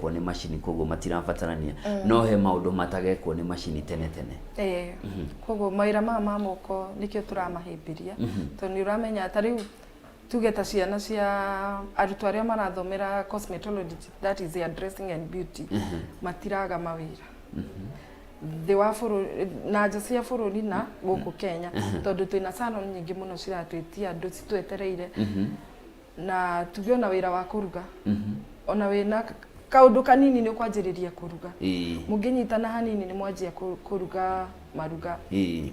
marekwo nĩ macini, koguo matirabatarania, no he maũndũ matagekwo nĩ macini tene tene. Ĩĩ, koguo mawĩra maya ma moko nĩkĩo tũramahĩmbĩria, tondũ nĩ ũramenya ta rĩu tuge ta ciana cia arutwo arĩa marathomera cosmetology, that is hair dressing and beauty, matiraga mawĩra thĩ wa bũrũri na nja cia bũrũri na gũkũ Kenya, tondũ twĩna salon nyingĩ mũno ciratwĩtia andũ citwetereire. Na tuge ona wĩra wa kũruga, ona wĩna kaũndũ kanini nĩ ũkwanjĩrĩria kũruga. Mũngĩnyitana hanini nĩ mwanjia kũruga maruga.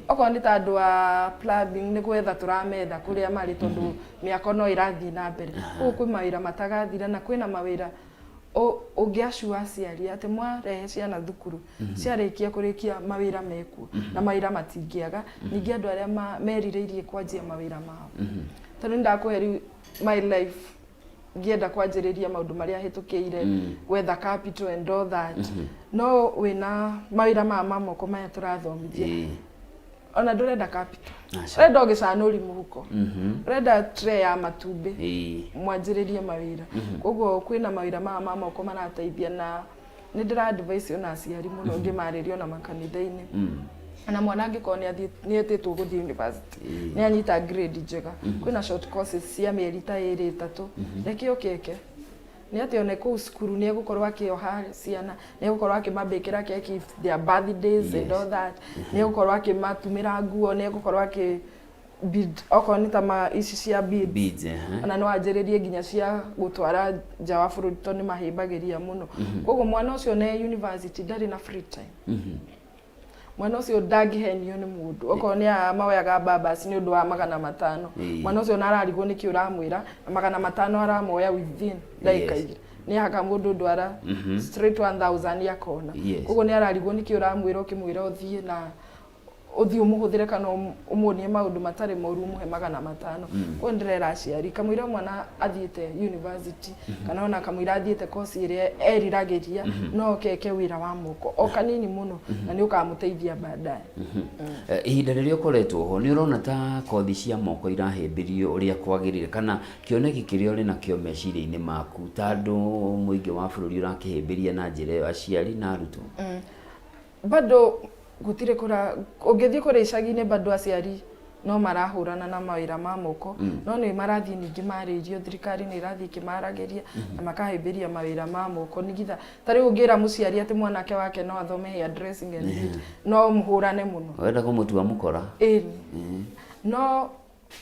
Okorwo nĩ ta andũ a plumbing, nĩ gwetha tũrametha kũrĩa marĩ, tondũ mĩako no ĩrathiĩ na mbere. Koguo kwĩ mawĩra matagathira na kwĩna mawĩra ũngĩacua aciari atĩ mwarehe ciana thukuru, ciarĩkia kũrĩkia mawĩra mekuo na mawĩra matingĩaga. Ningĩ andũ arĩa merirĩirie kwanjia mawĩra mao, tondũ nĩ ndakũhe rĩu my life ngĩenda kwanjĩrĩria maũndũ marĩa hĩtũkĩire gwetha capital and all that, no wĩna mawĩra maya ma moko maya tũrathomithia, ona ndũrenda capital. Aca. Ũrenda o gĩcanũri mũhuko, ũrenda tray ya matumbĩ, mwanjĩrĩrie mawĩra. Koguo kwĩna mawĩra maya ma moko marateithia, na nĩ ndĩra advise ona aciari mũno ngĩmarĩria ona makanitha-inĩ, na mwana angĩkorwo nĩ etĩtwo gũthiĩ university, nĩ anyita grade njega, kwĩna short courses cia mĩeri ta 2, 3, reke ũkeke nĩ atĩ one kũu cukuru nĩ egũkorwo akĩoha ciana, nĩ egũkorwo akĩmabĩkĩra keki if their birthdays and all that, nĩ egũkorwo akĩmatumĩra nguo, nĩ egũkorwo akĩ bead, okorwo nĩ ta ma ici cia beads. Beads. Ona no anjĩrĩrie nginya cia gũtwara nja wa bũrũri, tondũ nĩ mahĩmbagĩria mũno. Koguo mwana ũcio ne university ndarĩ na free time. Mwana ũcio ndangĩhenio nĩ mũndũ, okorwo nĩ aya maoyaga babas nĩ ũndũ wa 500. Mwana ũcio na ararigwo nĩkĩ ũramwĩra na 500 aramoya within ndagĩka 2, nĩ haka mũndũ ndwara straight 1000 akona. Koguo nĩ ararigwo nĩkĩ ũramwĩra, ũkĩmwĩra ũthiĩ na ũthiĩ ũmũhũthĩre kana ũmuonie maũndũ matarĩ moru, ũmũhe 500. Koguo ndĩrera aciari kamũira mwana athiĩte university kana ona kamũira athiĩte kosi ĩrĩa eriragĩria, no keke wĩra wa moko o kanini mũno na nĩ ũkamũteithia baadaye. Ihinda rĩrĩa ũkoretwo ho, nĩ ũrona ta kothi cia moko irahĩmbĩrio ũrĩa kwagĩrĩire, kana kĩoneki kĩrĩa ũrĩ nakĩo meciria-inĩ maku ta andũ mũingĩ wa bũrũri ũrakĩhĩmbĩria na njĩra ĩyo, aciari na arutwo? Bado gũtirĩ kũra ũngĩthiĩ kũrĩa icagi-inĩ, bado aciari no marahũrana na mawĩra ma moko, no nĩ marathiĩ ningĩ marĩirio, thirikari nĩ ĩrathiĩ ĩkĩmaragĩria na makahĩmbĩria mawĩra ma moko, nĩgetha ta rĩu ũngĩra mũciari atĩ mwanake wake no athome hair dressing and beauty, no mũhũrane mũno. Ũrenda kũmũtua mũkora. Ĩni, no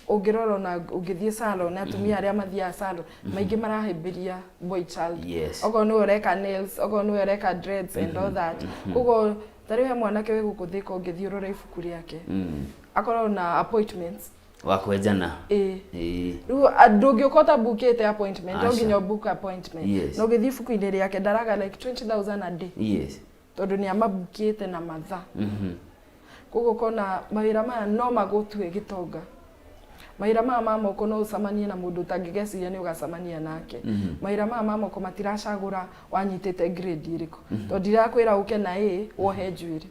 ũngĩrora ona ũngĩthiĩ salon, atumia arĩa mathiaga salon maingĩ marahĩmbĩria boy child. Okorwo nĩwe ũreka nails, okorwo nĩwe ũreka dreads and all that. Koguo ta rĩu he mwanake wĩ gũkũ Thĩka, ũngĩthiĩ ũrore ibuku rĩake, akorwo na appointments. Wa kwenjana. Ĩĩ. Rĩu ndũngĩũka ũtabukĩte appointment, no Aca. nginya ũbook appointment. Na ũgĩthiĩ ibuku-inĩ rĩake ndaraga like 20,000 a day, tondũ nĩ amabukĩte na mathaa. Koguo ũkona mawĩra maya no magũtue gĩtonga. Mawĩra maya ma moko no ũcemanie na mũndũ ũtangĩgeciria nĩ ũgacemania nake. Mawĩra maya ma moko matiracagũra wanyitĩte grade ĩrĩkũ, tondũ ndirakwĩra ũke na A wohe njuĩrĩ.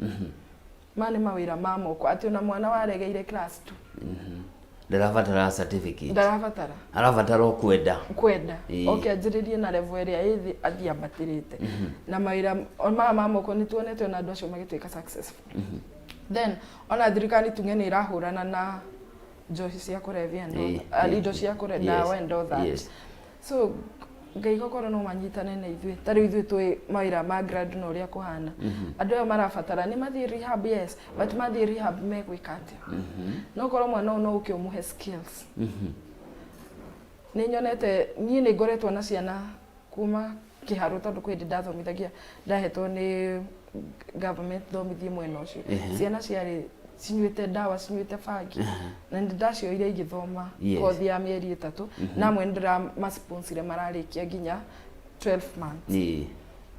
Maya nĩ mawĩra ma moko atĩ ona mwana waregeire class 2 Ndarabatara certificate. Ndarabatara. Arabatara o kwenda. Kwenda. Oke anjĩrĩrie na level ĩrĩa ĩ thĩ, athiĩ ambatĩrĩte. Na mawĩra maya ma moko nĩ tuonete ona andũ acio magĩtuĩka successful. Then ona thirikari tuge nĩ ĩrahũrana na njohi cia kũrebia and all indo cia kũre ndawa and all that. So Ngai gũkorwo no manyitane na ithuĩ, ta rĩu ithuĩ twĩ mawĩra ma grad na ũrĩa kũhana, andũ aya marabatara nĩ mathiĩ rehab, yes, but mathiĩ rehab megwĩka atĩa? No korwo mwana ũyũ no ũke ũmũhe skills. Nĩ nyonete, niĩ nĩ ngoretwo na ciana kuma kĩharũ, tondũ kwĩ hĩndĩ ndathomithagia, ndahetwo nĩ government thomithie mwena ũcio. Ciana ciarĩ cinyuĩte ndawa, cinyuĩte bangi, na nĩ ndacioire igĩthoma kothi ya mĩeri 3, na amwe nĩ ndĩramasponsire mararĩkia nginya 12 months.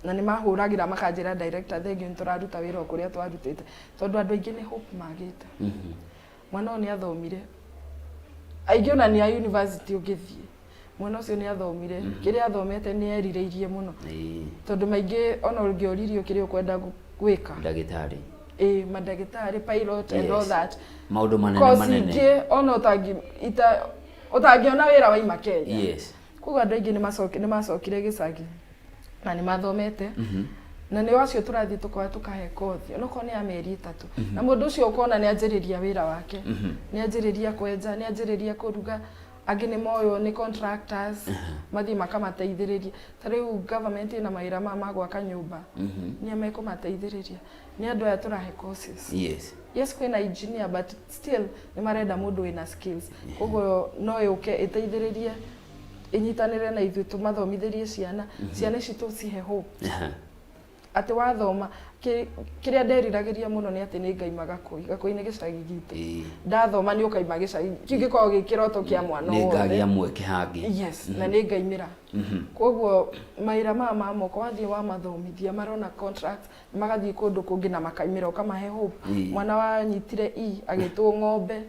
Na nĩ mahũragĩra makanjĩra, "Director, thengiũ, nĩ tũraruta wĩra o kũrĩa twarutĩte," tondũ andũ aingĩ nĩ hope magĩte. Mwana ũyũ nĩ athomire, aingĩ ona nĩ a university, ũngĩthiĩ mwana ũcio nĩ athomire, kĩrĩa athomete nĩ erirĩirie mũno, tondũ maingĩ ona ũngĩoririo kĩrĩa ũkwenda gwĩka, Ndagĩtarĩ. Ĩ, mandagĩtarĩ, pilot and all that. Maũndũ manene Kosi manene. ingĩ ona ũtangi ita ũtangĩona wĩra waima Kenya. Koguo andũ aingĩ nĩ macokire gĩcagi. Na nĩ mathomete na nĩ acio tũrathiĩ tũkoya tũkahe kothi onokorwo nĩ ya mĩeri 3, na mũndũ ũcio ũkona nĩ anjĩrĩria wĩra wake, nĩ anjĩrĩria kwenja, nĩ anjĩrĩria kũruga. Angĩ nĩ moywo nĩ contractors, mathiĩ makamateithĩrĩria. Ta rĩu government ĩna mawĩra ma gwaka nyũmba, nĩa mekũmateithĩrĩria? Nĩ andũ aya tũrahe courses. Yes, kwĩna engineer, but still nĩ marenda mũndũ wĩna skills. Koguo no yũke ĩteithĩrĩrie, ĩnyitanĩre na ithuĩ, tũmathomithĩrie ciana. Ciana ici tũcihe hope atĩ wathoma kĩrĩa nderiragĩria mũno nĩ atĩ nĩ ngaima Gakũi. Gakũi nĩ gĩcagi gitũ. Ndathoma nĩ ũkaima gĩcagi kĩu, gĩkoragwo gĩ kĩroto kĩa mwana nĩ wothe. Ngagĩa mweke hangĩ. Yes, na nĩ ngaimĩra. Koguo mawĩra maya ma moko, wathiĩ wamathomithia, marona contract, magathiĩ kũndũ kũngĩ na makaimĩra, ũkamahe hope. Mwana wanyitire E agĩtwo ng'ombe,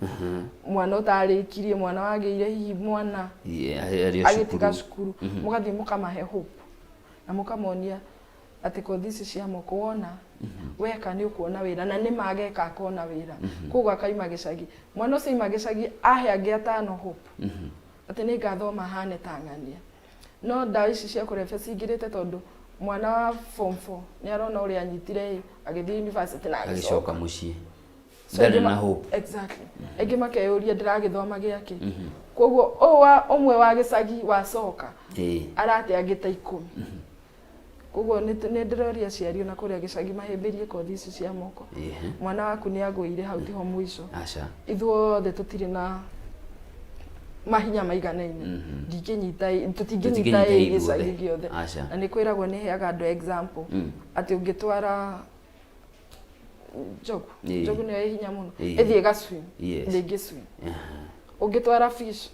mwana ũtarĩkirie, mwana wagĩire hihi mwana arĩ o agĩtiga cukuru. Cukuru, mũgathiĩ mũkamahe hope na mũkamonia atĩ kothi ici cia moko wona weka nĩ ũkuona wĩra, na nĩ mageka akona wĩra. Koguo akaima gĩcagi, mwana ũcio aima gĩcagi ahe angĩ atano hope atĩ nĩ ngathoma hane ta ng'ania. No ndawa ici cia kũrebia cingĩrĩte tondũ mwana wa form 4 nĩ arona ũrĩa anyitire ĩ, agĩthiĩ university na agĩcoka agĩcoka mũciĩ. So ndarĩ angĩ na hope. Exactly. Angĩ makeyũria, ndĩragĩthoma gĩakĩ? Koguo ũyũ wa ũmwe wa gĩcagi wacoka arate angĩ ta 10. Koguo nĩ ndĩroria aciari ona kũrĩa gĩcagi mahĩmbĩrie kothi ici cia moko. Mwana waku nĩ agũire hau, tiho mũico. Aca. Ithuothe tũtirĩ na mahinya maiganaine. Ndingĩnyita tũtingĩnyita Tũtingĩnyita ĩ ithuothe. gĩcagi gĩothe. Aca. Na nĩ kwĩragwo, nĩ heaga andũ example atĩ ũngĩtwara njogu, njogu nĩyo ĩ hinya mũno, ĩthiĩ ĩga swim, ndĩngĩ swim. Ũngĩtwara fish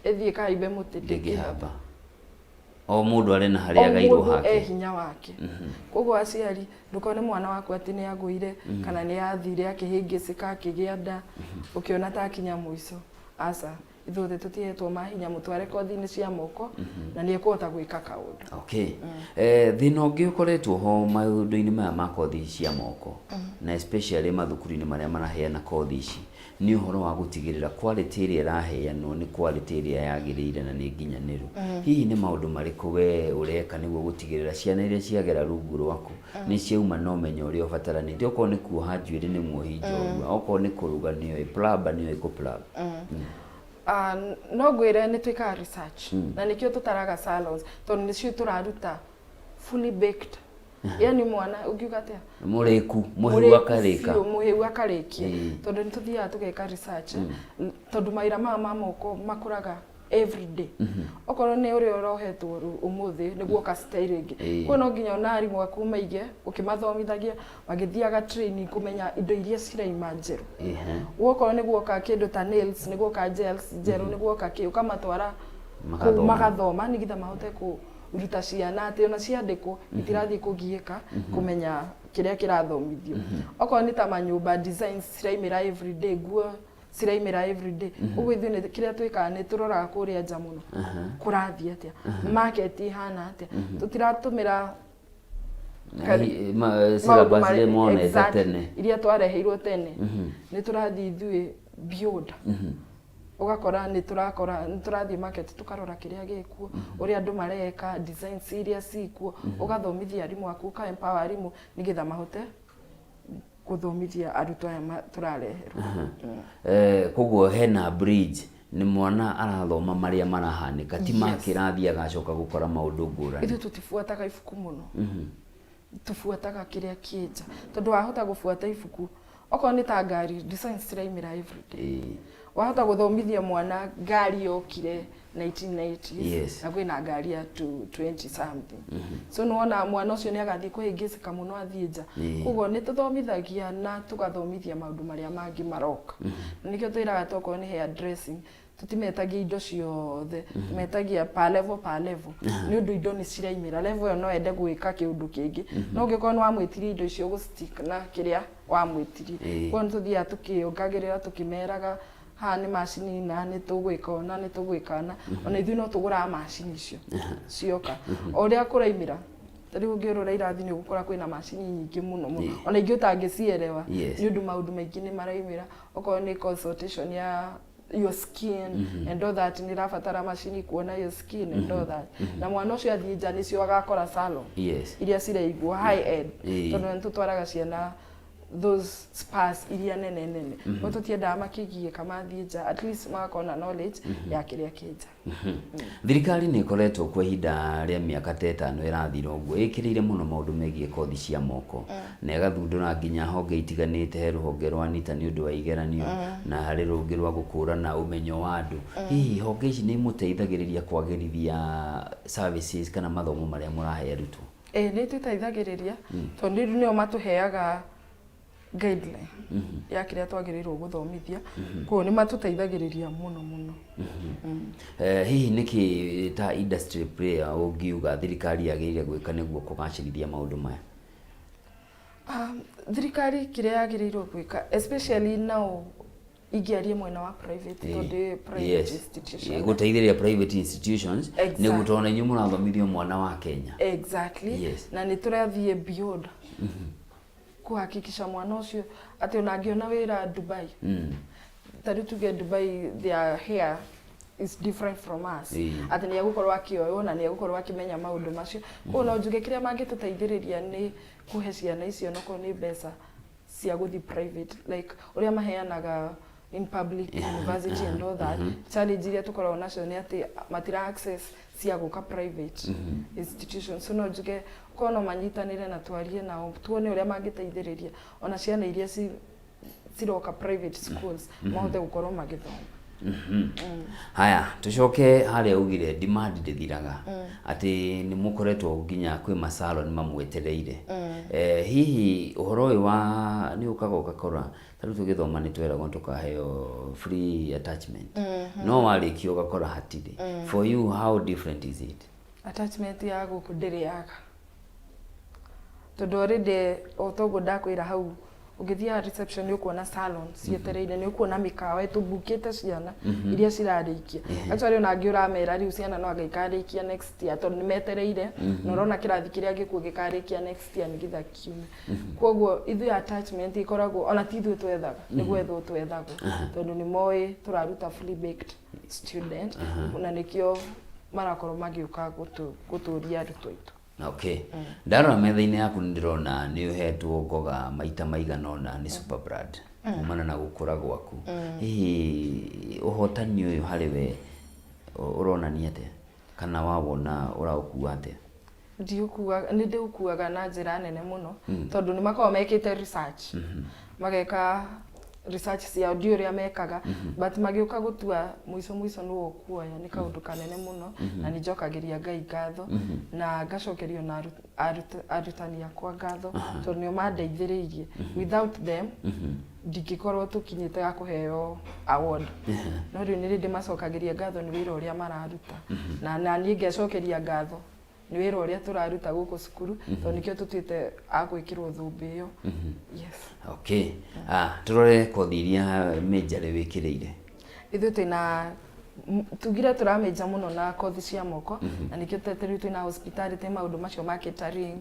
ĩthiĩ ĩkahaimbe mũtĩ, ndĩngĩhamba. O mũndũ arĩ na o harĩa agairwo mũndũ e hake. Hinya wake. Koguo aciari, ndũkone mwana waku atĩ nĩ agũire kana nĩ athire akĩhĩngĩcĩka, akĩgĩa nda, ũkĩona ta akinya mũico. Aca, ithuothe tũtihetwo mahinya. Mũtware kothi-inĩ cia moko na nĩ ekũhota gwĩka kaũndũ. Okay. Thĩna ũngĩ ũkoretwo ho maũndũ-inĩ maya ma kothi cia moko, na especially mathukuru-inĩ marĩa maraheana kothi ici, nĩ ũhoro wa gũtigĩrĩra quality ĩrĩa ĩraheanwo nĩ quality ĩrĩa yagĩrĩire na nĩ nginyanĩru. Hihi nĩ maũndũ marĩkũ we ũreka nĩguo gũtigĩrĩra ciana iria ciagera rungu rwaku nĩ ciauma na ũmenyo ũrĩa ũbataranĩtie? Okorwo nĩ kuoha njuĩrĩ, nĩ muohi njorua; okorwo nĩ kũruga, nĩoĩ; plumber, nĩoĩ kũ plumb. Ah, no ngwĩre nĩ twĩkaga research, na nĩkĩo tũtaraga salons, tondũ nĩcio tũraruta fully baked, yani mwana ũngiuga atĩa? Mũrĩku, mũhĩu. Mũrĩku. Akarĩka. Biũ, mũhĩu akarĩkia. Tondũ nĩ tũthiaga tũgeka research, tondũ mawĩra maya ma moko makũraga every day. Okorwo nĩ ũrĩa ũrohetwo rĩu ũmũthĩ, nĩguo ka style ĩngĩ. Koguo no nginya ona arimũ aku maige ũkĩmathomithagia magĩthiaga training kũmenya indo iria ciraima njerũ. Wokorwo nĩ guoka kĩndũ ta nails, nĩ guoka gels njerũ, nĩ guoka kĩ, ũkamatwara kũu Magathoma. Magathoma nĩgetha mahote kũruta ciana atĩ ona ciandĩkwo itirathiĩ kũgiĩka kũmenya kĩrĩa kĩrathomithio. Okorwo nĩ ta manyũmba, designs ciraimĩra everyday, nguo ciraimĩra everyday. Ũguo ithuĩ kĩrĩa twĩkaga, nĩ tũroraga kũrĩa nja mũno kũrathiĩ atĩa, market ĩhana atĩa. Tũtiratũmĩra syllabus maũndũ iria monete tene. Iria twareheirwo tene. Nĩ tũrathiĩ ithuĩ beyond, ũgakora nĩ tũrakora nĩ tũrathiĩ market, tũkarora kĩrĩa gĩkuo, ũrĩa andũ mareka, designs iria cikuo, ũgathomithia arimũ aku, ũka empower arimũ nĩgetha mahote gũthomithia arutwo aya tũrareherwo. Koguo hena bridge, nĩ mwana arathoma marĩa marahanĩka, ti ma kĩrathi agacoka gũkora maũndũ ngũrani. Ithuĩ tũtibuataga ibuku mũno, tubuataga kĩrĩa kĩnja, tondũ wahota gũbuata ibuku, okorwo nĩ ta ngari, designs ciraimĩra everyday. Wahota gũthomithia mwana ngari yokire 1990s, na kwĩna ngari ya 20 something, so nĩwona mwana ũcio nĩ agathiĩ kũhĩngĩcĩka mũno athiĩ nja. Koguo nĩ tũthomithagia na tũgathomithia maũndũ marĩa mangĩ maroka. Na nĩkĩo twĩraga tokorwo nĩ hair dressing, tũtimetagia indo ciothe, tũmetagia per level, per level, nĩ ũndũ indo nĩ ciraimĩra. Level ĩyo no ende gwĩka kĩũndũ kĩngĩ, no ũngĩkorwo nĩ wamwĩtirie indo icio, ũgũ stick na kĩrĩa wamwĩtirie. Koguo nĩ tũthiaga tũkĩongagĩrĩra, tũkĩmeraga haha nĩ macini na nĩ tũgwĩka ũna, nĩ tũgwĩka ũna. Ona ithuĩ no tũgũraga macini icio cioka o ũrĩa kũraimĩra. Ta rĩu ũngĩũrũra irathi, nĩ ũgũkora kwĩna macini nyingĩ mũno mũno, ona ingĩ ũtangĩcielewa, nĩ ũndũ maũndũ maingĩ nĩ maraimĩra. Okorwo nĩ consultation ya Your skin and all that, nĩ ĩrabatara macini kuona your skin and all that, na mwana ũcio athiĩ nja nĩcio agakora salon iria ciraigwo high end, tondũ nĩ tũtwaraga ciana those spas iria nene nene, no tũtiendaga makĩgiĩka mathiĩ nja, at least magakorwo na knowledge ya kĩrĩa kĩ nja. Thirikari nĩ ĩkoretwo kwa ihinda rĩa mĩaka ta 5 ĩrathira ũguo ĩkĩrĩire mũno maũndũ megiĩ kothi cia moko, na ĩgathundũra nginya honge itiganĩte. He rũhonge rwa NITA nĩ ũndũ wa igeranio, na harĩ rũngĩ rwa gũkũrana ũmenyo wa andũ. Hihi honge ici nĩ imũteithagĩrĩria kwagĩrithia services kana mathomo marĩa mũrahe arutwo? Ĩĩ, nĩ ĩtũteithagĩrĩria, tondũ rĩu nĩo matũheaga guideline ya kĩrĩa twagĩrĩirwo gũthomithia, koguo nĩ matũteithagĩrĩria mũno mũno. Hihi nĩkĩ ta industry player ũngiuga thirikari yagĩrĩire gwĩka nĩguo kũgacĩrithia maũndũ maya? Thirikari kĩrĩa yagĩrĩirwo gwĩka, especially now ingĩaria mwena wa private, tondũ private institution, gũteithĩrĩria private institutions nĩguo, tondũ na inyuĩ mũrathomithio mwana wa Kenya. Exactly. Na nĩ tũrathiĩ beyond kuhakikisha mwana ũcio atĩ ona angĩona wĩra Dubai, ta rĩu tuge Dubai, their hair is different from us, atĩ nĩ egũkorwo akĩoywo na nĩ egũkorwo akĩmenya maũndũ macio. Koguo no njuge kĩrĩa mangĩtũteithĩrĩria nĩ kũhe ciana icio onokorwo nĩ mbeca cia gũthiĩ private, like ũrĩa maheanaga in public university and all that. Challenge iria tũkoragwo nacio nĩ atĩ matira access cia gũka private institution, so no njuge korwo no manyitanĩre na twarie nao, tuone ũrĩa mangĩteithĩrĩria ona ciana iria ciroka private schools mahote gũkorwo magĩthoma. Haya, tucoke harĩa ugire demand ndĩthiraga, atĩ nĩ mũkoretwo nginya kwĩ masalon mamwetereire. Hihi ũhoro ũyũ wa nĩ ũkaga ũgakora ta rĩu tũgĩthoma nĩ tweragwo tũkaheo free attachment, no warĩkia ũgakora hatirĩ. For you, how different is it? Attachment ya gũkũ ndĩrĩaga, tondũ already o toguo ndakwĩra hau, ũngĩthiaga reception nĩ ũkuona salon cietereire, nĩ ũkuona mĩkawa ĩtũbukĩte ciana iria cirarĩkia. Actually, ona angĩ ũramera rĩu ciana no anga ikarĩkia next year, tondũ nĩ metereire na ũrona kĩrathi kĩrĩa gĩkuo gĩkarĩkia next year nĩgetha kiume. Koguo ithuĩ attachment ĩkoragwo, ona ti ithuĩ twethaga, nĩ gwethwo twethagwo, tondũ nĩ moĩ tũraruta fully baked student, na nĩkĩo marakorwo magĩũka gũtũria arutwo aitũ. Okay, ndarora metha-inĩ yaku nĩ ndĩrona nĩ ũhetwo ngoga maita maigana ũna nĩ Superbrand kumana na gũkũra gwaku. Hihi ũhotani ũyũ harĩ we ũronania atĩa, kana wawona ũraũkua atĩa? Ndiũkuaga, nĩ ndĩũkuaga na njĩra nene mũno, tondũ nĩ makoragwo mekĩte research, mageka research ciao, ndiũ ũrĩa mekaga, but magĩũka gũtua mũico mũico nĩwe ũkuoya, nĩ kaũndũ kanene mũno, na nĩ njokagĩria Ngai ngatho na ngacokerio na arutani akwa ngatho, tondũ nĩo mandeithĩrĩirie. Without them ndingĩkorwo tũkinyĩte ga kũheo award, no rĩu nĩ rĩ ndĩmacokagĩria ngatho nĩ wĩra ũrĩa mararuta, na niĩ ngecokeria ngatho nĩ wĩra ũrĩa tũraruta gũkũ cukuru, tondũ nĩkĩo tũtuĩte a gwĩkĩrwo thũmbĩ ĩyo, yes. Okay, tũrore kothi iria major wĩkĩrĩire. Ithuĩ twĩna tugire tũramĩnja mũno na kothi cia moko, na nĩkĩo rĩu twĩna hospitality, maũndũ macio ma catering,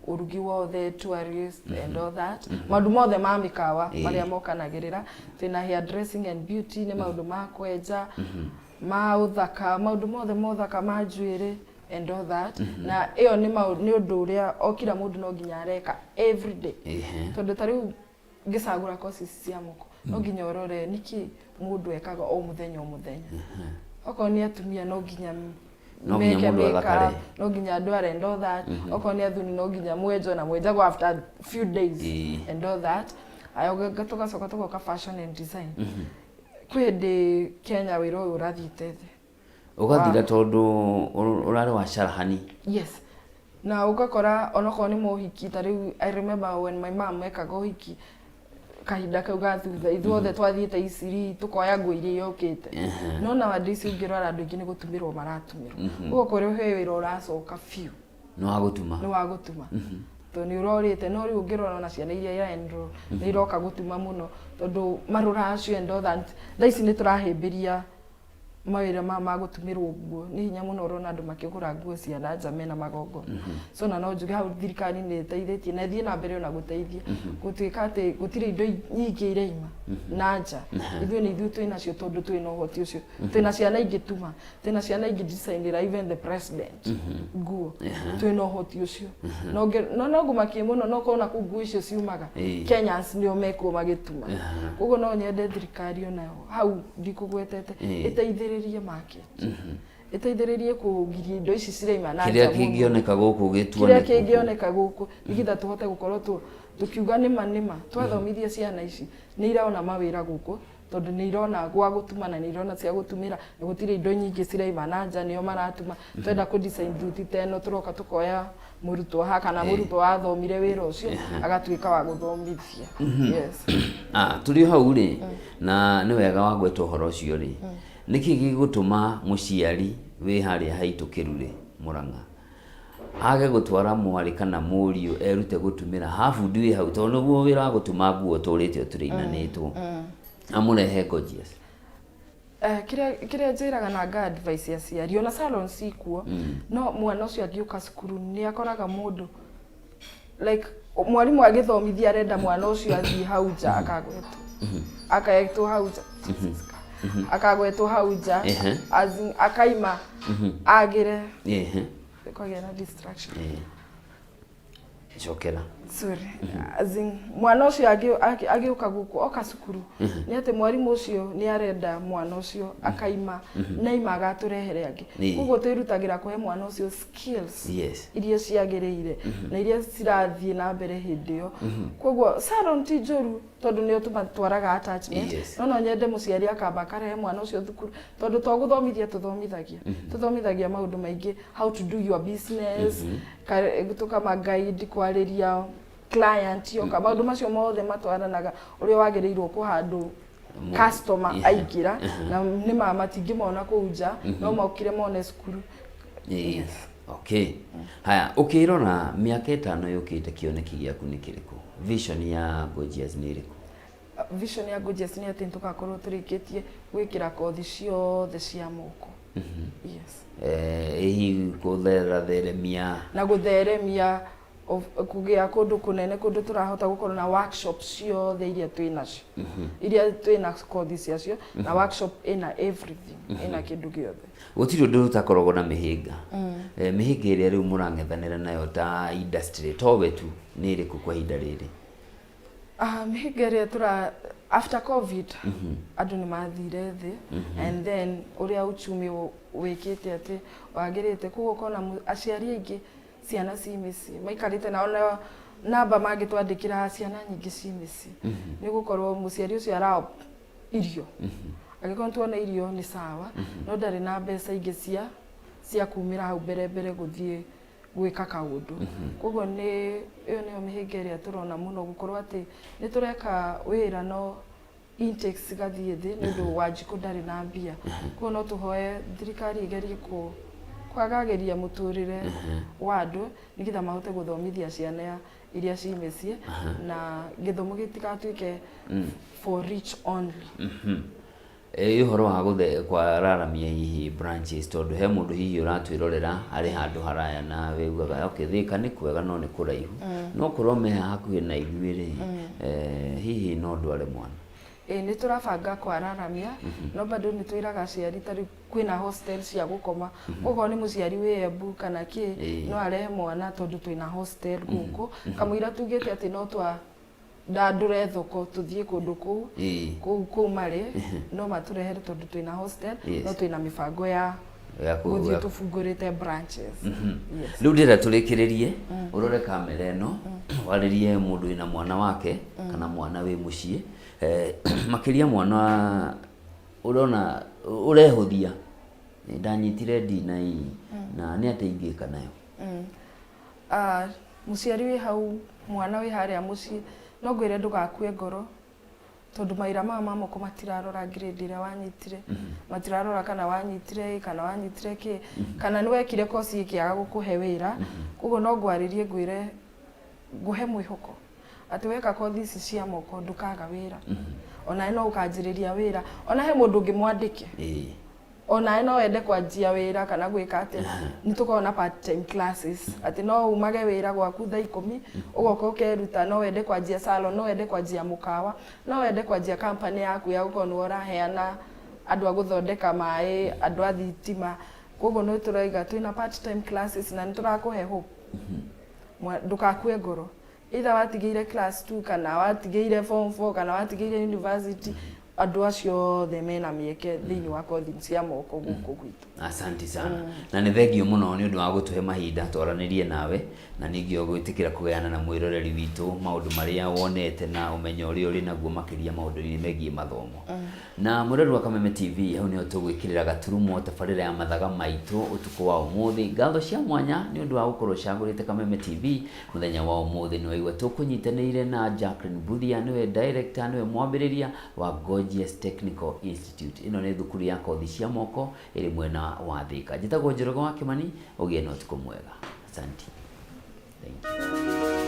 ũrugi wothe, tourist and all that, maũndũ mothe ma mĩkawa marĩa mokanagĩrĩra. Twĩna hair dressing and beauty, nĩ maũndũ ma kwenja, ma ũthaka, maũndũ mothe ma ũthaka, ma njuĩrĩ and all that, na ĩyo nĩ ũndũ ũrĩa o kila mũndũ no nginya areka every day, tondũ ta rĩu ngĩcagũra courses cia moko, no nginya ũrore nĩkĩ mũndũ ekaga o mũthenya o mũthenya. Okorwo nĩ atumia, no nginya No nginya meke mũndũ makeup, athakare. No nginya andũ are and all that. Okorwo nĩ athuri, no nginya mwenjwo, na mwenjagwo after few days and all that. Ayo tũgacoka tũgoka fashion and design. Kwĩ hĩndĩ Kenya wĩra ũyũ ũrathiĩte thĩ. Ũgathira tondũ ũrarĩ wa carahani. Yes, na ũgakora onokorwo nĩ mohiki, ta rĩu I remember when my mom ekaga ũhiki kahinda kau ga thutha, ithuothe twathiĩte Iciri tũkoya nguo iria yũkĩte, no nowadays ũngĩrora andũ aingĩ nĩ gũtumĩrwo maratumĩrwo. Ũguo kũrĩ he wĩra ũracoka biũ. Nĩ wa gũtuma. Nĩ wa gũtuma, tondũ nĩ ũrorĩte. No rĩu ũngĩrora ona ciana iria ira enroll nĩ iroka gũtuma mũno, tondũ marũracio and all that. Thaa ici nĩ tũrahĩmbĩria. Mawĩra maya ma gũtumĩrwo nguo nĩ hinya mũno ũrona andũ makĩgũra nguo cia na nja mena magongona. So na no njuge hau thirikari nĩ ĩteithĩtie na ĩthiĩ na mbere ona gũteithia gũtuĩka atĩ gũtirĩ indo nyingĩ iraima na nja. Ithuĩ nĩ ithuĩ twĩnacio tondũ twĩna ũhoti ũcio, twĩna ciana ingĩtuma, twĩna ciana ingĩ designĩra even the president nguo, twĩna ũhoti ũcio. No ngũmakie mũno no kona kũu nguo icio ciumaga Kenyans nĩo mekuo magĩtuma. Koguo no nyende thirikari onayo hau ndikũgwetete ĩteithĩrĩrie market, ĩteithĩrĩrie kũgiria indo ici ciraima na kĩrĩa nja mũno. Kĩngĩoneka gũkũ kĩrĩa gĩtuone kĩngĩoneka gũkũ nĩgetha tũhote gũkorwo tũkiuga nĩma nĩma twathomithia ciana ici nĩ irona mawĩra gũkũ tondũ nĩ irona gwa gũtuma na nĩ irona cia gũtumĩra na gũtirĩ indo nyingĩ ciraima na nja, nĩo maratuma. Twenda kũ design thuti ta ĩno, tũroka tũkoya mũrutwo haha kana mũrutwo wathomire wĩra ũcio agatuĩka wa gũthomithia, yes. Ah, tũrĩ o hau rĩ, na nĩ wega wa gweta ũhoro ũcio rĩ, nĩkĩ gĩgũtũma mũciari wĩ harĩa haitũ Kĩrurĩ Mũrang'a age gũtwara mwarĩ kana mũriũ erute gũtumĩra ha bundi wĩ hau, tondũ nĩguo wĩra wa gũtuma nguo ũtũrĩte ũtũrĩinanĩtwo, amũrehe Gorgeous? Kĩrĩa njĩraga na nga advice aciari, ona salon cikuo, no mwana ũcio angĩũka cukuru nĩ akoraga mũndũ like mwarimũ agĩthomithia arenda mwana ũcio athiĩ hau nja akagwetwo hau nja, akagwetwo hau nja, as in, akaima agĩre kwagĩa na distraction. Cokera. Sorry. As in, mwana ũcio agĩũka gũkũ oka cukuru nĩ atĩ mwarimũ ũcio nĩ arenda mwana ũcio akaima naima agatũrehere angĩ. Koguo twĩrutagĩra kũhe mwana ũcio skills iria ciagĩrĩire na iria cirathiĩ na mbere hĩndĩ ĩyo. Koguo salon ti njũru tondũ nĩo tũmatwaraga attachment, no nyende mũciari akamba akarehe mwana ũcio thukuru tondũ to gũthomithia tũthomithagia, tũthomithagia maũndũ maingĩ, how to do your business, tũkama guide kwarĩria client yoka, maũndũ macio mothe matwaranaga ũrĩa wagĩrĩirwo kũhandũ customer aingĩra, na nĩ ma matingĩmona kũu nja, no mokire mone cukuru. Yes. Okay, haya, ũkĩrora mĩaka 5 yũkĩte, kĩoneki gĩaku nĩ kĩrĩkũ? Vision ya Gorgeous nĩ ĩrĩkũ? Vision ya Gorgeous nĩ atĩ tũgakorwo tũrĩkĩtie gwĩkĩra kothi ciothe cia moko, yes. Hihi kũtheratheremia? Na gũtheremia kũgĩa kũndũ kũnene, kũndũ tũrahota gũkorwo na workshop ciothe iria twĩ nacio, iria twĩ na kothi ciacio, na workshop ĩna everything, ĩna kĩndũ gĩothe. Gũtirĩ ũndũ ũtakoragwo na mĩhĩnga. Mĩhĩnga ĩrĩa rĩu mũrang'ethanĩra nayo ta industry towe tu nĩ ĩrĩkũ kwa ihinda rĩrĩ? Ah, mĩhĩnga ĩrĩa tũra, after COVID andũ nĩ mathire thĩ, and then ũrĩa uchumi wĩkĩte atĩ wagĩrĩte, koguo ũkona aciari aingĩ ciana ci mĩciĩ maikarĩte na ona namba mangĩtwandĩkĩra ciana nyingĩ ci mĩciĩ nĩ gũkorwo mũciari ũcio ara irio, angĩkorwo tuona irio nĩ sawa, no ndarĩ na mbeca ingĩ cia kumĩra hau mbere mbere gũthiĩ gwĩka kaũndũ. Koguo nĩ ĩyo nĩyo mĩhĩnga ĩrĩa tũrona mũno, gũkorwo atĩ nĩ tũreka wĩra no intakes cigathiĩ thĩ nĩ ũndũ wa njikũ ndarĩ na mbia. Koguo no tũhoe thirikari ĩgerie kwagagĩria mũtũrĩre wa andũ nĩgetha mahote gũthomithia ciana iria ci mĩciĩ na gĩthomo gĩtigatuĩke for rich only. Ĩ ũhoro wa gũthe kwararamia hihi branches, tondũ he mũndũ hihi ũratwĩrorera arĩ handũ haraya na wĩugaga, okay, Thĩka nĩ kwega no nĩ kũraihu, no korwo me hakuhĩ na ithuĩ rĩ, hihi no ndware mwana? Ĩ, nĩ tũrabanga kwararamia, no bado nĩ twĩraga aciari ta rĩu kwĩna hostel cia gũkoma, okorwo nĩ mũciari wĩ Embu kana kĩ, no arehe mwana tondũ twĩna hostel gũkũ kamũira tugĩte atĩ no twa ndandũre thoko tũthiĩ kũndũ kũu kũu marĩ no matũrehere tondũ twĩna hostel. No twĩna mĩbango ya gũthiĩ tũbungũrĩte branches, yes. Rĩu ndĩrenda tũrĩkĩrĩrie ũrore kamera ĩno, warĩrie mũndũ wĩna mwana wake kana mwana wĩ mũciĩ, makĩria mwana ũrona ũrehũthia, ndanyitire ndina ii na nĩ atĩa ingĩka nayo? Ah, mũciari wĩ hau, mwana wĩ harĩa mũciĩ, no ngwĩre ndũgakue ngoro tondũ mawĩra maya ma moko matirarora grade ĩrĩa wanyitire, matirarora kana wanyitire ĩ kana wanyitire kĩ kana nĩ wekire kosi ĩkĩaga gũkũhe wĩra. Koguo no ngwarĩrie ngwĩre ngũhe mwĩhoko atĩ weka kothi ici cia moko ndũkaga wĩra, onawe no ũkanjĩrĩria wĩra, ona he mũndũ ũngĩ mwandĩke. Onawe no wende kwanjia wĩra kana gwĩka atĩa, nĩ tũkoragwo na part time classes, atĩ no umage wĩra gwaku thaa 10, ũgoka ũkeruta. No wende kwanjia salon, no wende kwanjia mũkawa, no wende kwanjia company yaku ya gũkorwo nĩwe ũraheana andũ a gũthondeka maĩ, andũ a thitima. Koguo nĩ tũraiga twĩna part time classes na nĩ tũrakũhe hope. Ndũgakue ngoro, either watigĩire class 2 kana watigĩire form 4 kana watigĩire university, andũ acio othe mena mĩeke thĩinĩ wa kothi cia moko gũkũ gwitũ. Asante sana, na nĩ thengio mũno nĩ ũndũ wa gũtũhe mahinda twaranĩrie nawe, na ningĩ gwĩtĩkĩra kũgayana na mwĩroreri witũ maũndũ marĩa wonete na ũmenyo ũrĩa ũrĩ naguo, makĩria maũndũ-inĩ megiĩ mathomo. Na mwĩroreri wa Kameme TV, hau nĩho tũgwĩkĩrĩra gaturumo tabarĩra ya Mathaga Maitũ ũtukũ wa ũmũthĩ. Ngatho cia mwanya nĩ ũndũ wa gũkorwo ũcagũrĩte Kameme TV mũthenya wa ũmũthĩ. Nĩ waigua tũkũnyitanĩire na Jacqueline Mbuthia, nĩwe director, nĩwe mwambĩrĩria wa Gorgeous Technical Institute. Ĩno nĩ thukuru ya kothi cia moko ĩrĩ mwena wa Thika. Njĩtagwo Njoroge wa Kĩmani. Ũgĩe na ũtukũ mwega. Asante, thank you.